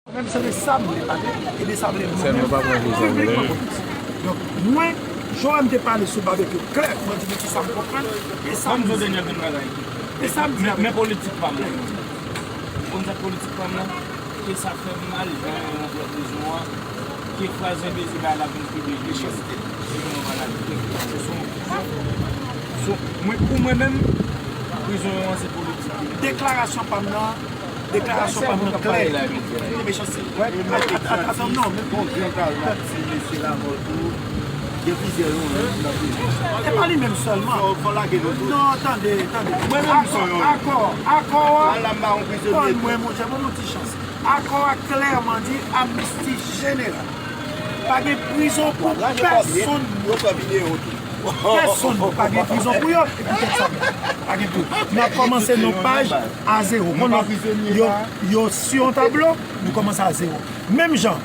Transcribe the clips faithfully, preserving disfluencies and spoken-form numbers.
Mwen menm, se de sa m vle pale, e de sa m vle nou menm, nou vle pran politik. Donk, mwen, jan w wè m te pale sou Babekyou klè, mwen di nou ki sa m konprann, e sa m di. Ban m di w dènye grenn bagay. E sa m di. Men, men politik pa m la. Ou konn sa k politik pa m la? Ke sa fè m mal, jan yo rantre prizon an, ke fraz enbesil la vin pi byen. Mechanste. Se pou nou pa la. Se sou, sou, mwen, pou mwen menm, prizon an se politik. Deklarasyon pa m nan, deklarasyon pa m nan klè. Mechanste. At-, at-, at-, atann, non, men bon, gran kal nan ti mesye Lamothe tou. Gen plizyè yo nan prizon. E pa li menm sèlman. Fò, fò lage nou tou. Non, tande, tande. Mwen menm, akò, akò, akò a. Al la m ba yon prizonye. Konn mwen, monchè, ban m yon ti chans. Akò a klèman di amnisti jeneral. Pa gen prizon pou pèsonn. Pèsonn pa gen prizon pou yo. E poutèt sa menm, pa gen prizon. N ap kòmanse nan paj a zewo. Konn yo, yo, yo sou yon tablo, nou kòmanse a zewo. Menm jan,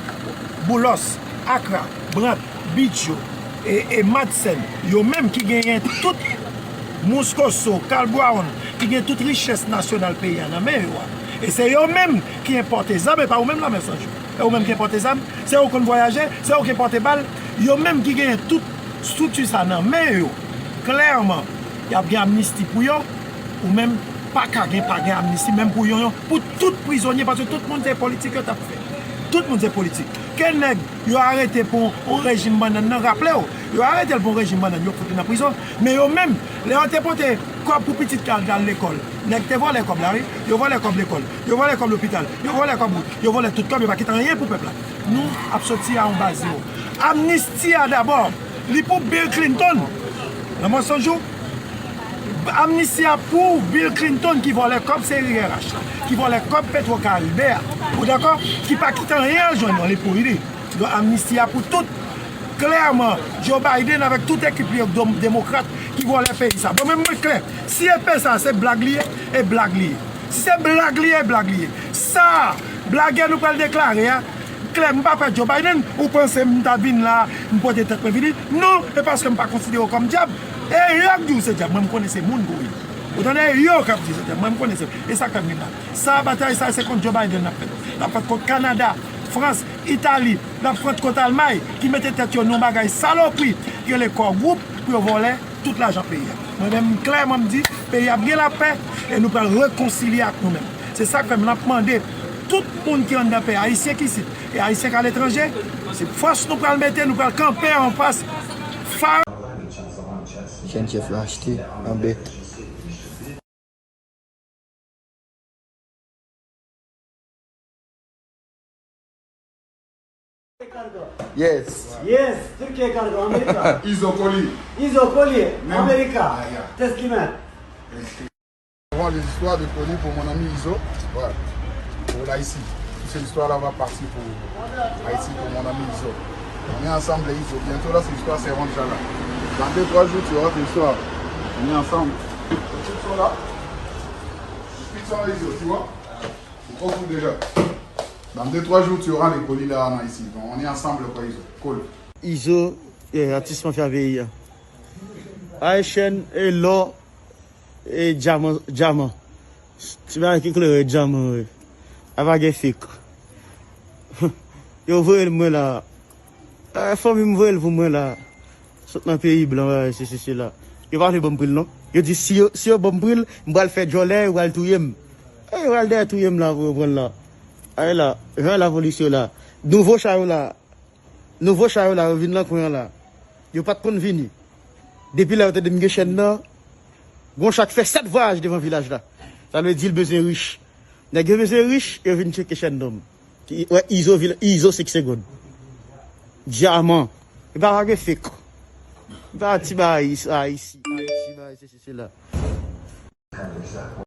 Boulos, Akra, Brandt, Bidjo, e, e Madsen, yo menm ki genyen tout Mouskoso, Carl Brown, ki gen tout richès nasyonal peyi a nan men yo a. E se yo menm ki enpòte zam, e pa ou menm Lanmè San Jou. E ou menm ki enpòte zam, se ou konn vwayaje, se ou ki enpòte bal, yo menm ki genyen tout estrikti sa nan men yo. Klèman, y ap gen amnisti pou yo, ou menm pa ka gen, pa gen amnisti, menm pou yo, yo, pou tout prizonye, paske tout moun se politik yo t ap fè. Tout moun se politik. Ke nèg yo arete pou yon rejim bannann nan, raple w, yo arete l pou yon rejim bannann, yo fout li nan prizon. Men yo menm, lè yo te pote kòb pou pitit k al, al lekòl, nèg te vòlè kòb la, wi. Yo vòlè kòb lekòl, yo vòlè kòb lopital, yo vòlè kòb wout, yo vòlè tout kòb, yo pa kite anyen pou pèp la. Nou ap soti a yon baz zewo. Amnisti a dabò, li pou Bill Clinton. Lanmò San Jou, amnisti a pou Bill Clinton ki vòlè kòb seri R H la, ki vòlè kòb Petro Caribe a. Ou dakò? Ki pa kite anyen al jwenn non, li pou li. Donk, amnisti a pou tout. Klèman, Joe Biden avèk tout ekip li yo, dom-, demokrat, ki vòlè peyi sa. Bon, men mwen klè, si epe sa se blag li ye, e blag li ye. Si se blag li ye, e blag li ye. Sa, blagè nou pral deklare a, klè, m pa pè Joe Biden, ou panse m ta vin la, m pote tèt mwen vini? Non, e paske m pa konsidere w kòm dyab. E yo k di w se dyab, mwen m konnen se moun ke w ye. Ou tande? E yo k ap di se dyab, mwen m konnen se. E sa k fè m vin la. Sa, batay sa, se kont Joe Biden l ap fèt. L ap fèt kont Kanada, Frans, Itali, l ap fèt kont Almay, ki mete tèt yo nan yon bagay salopri, ki rele Core Group, pou yo vòlè tout lajan peyi a. Mwen menm, klèman, m di, peyi a ap gen lapè, e nou pral rekonsilye ak nou menm. Se sa k fè m ap mande tout moun ki anndan peyi, Ayisyen ki isit, e Ayisyen k aletranje, se fòs nou pral mete, nou pral kanpe anfas Farah. Jèn chèf la achte an bèt. Yes. Yes, Türkiye kargo, Amerika. Izo koli. Izo koli, Amerika. Teslimat. Bon, les histoires de colis pour mon ami Izo. Voilà. Pour l'Haïti. Toute cette histoire-là va partir pour Haïti, pour mon ami Izo. On est ensemble, Izo. Bientôt, là, cette histoire, c'est rentre là. Dans deux, trois jours, tu auras cette histoire. On est ensemble. Les trucs sont là. Les trucs sont là, Izo, tu vois. C'est trop cool déjà. Dans deux, trois jours, tu auras les colis là en Haïti. Bon, on est ensemble, quoi, Izo. Cool. Izo, eh, atis mafya peyi a. Ay, chèn, e lò, e dyaman, dyaman. Ti bagay ki klere dyaman, wi. A pa gen fake. Yo voye l mwen la. Eh, fanmi m voye l pou mwen la. Sot nan peyi blan, bagay, sesi, sela. Yo pa vle ban m pri l, non. Yo di, si yo, si yo ban m pri l, m pral fè djòlè, yo pral touye m. Eh, yo pral dèyè touye m la pou yo pran l la. Ay la, jan lapolis yo la. Nouvo cha yo la. Nouvo cha yo la, yo vin nan kwen an la. Yo pa t konn vini. Depi lè yo tande m gen chèn nan, gon cha k fè sèt vwayaj devan vilaj la. Sa vle di l bezwen rich. Nèg yo bezwen rich, yo vin tcheke chèn nonm. Ki, wè, Izo vil, Izo senk segonn. Dyaman. E pa gen fake. E pa ti bagay, Ayiti, Ayiti, bagay, sesi, sela.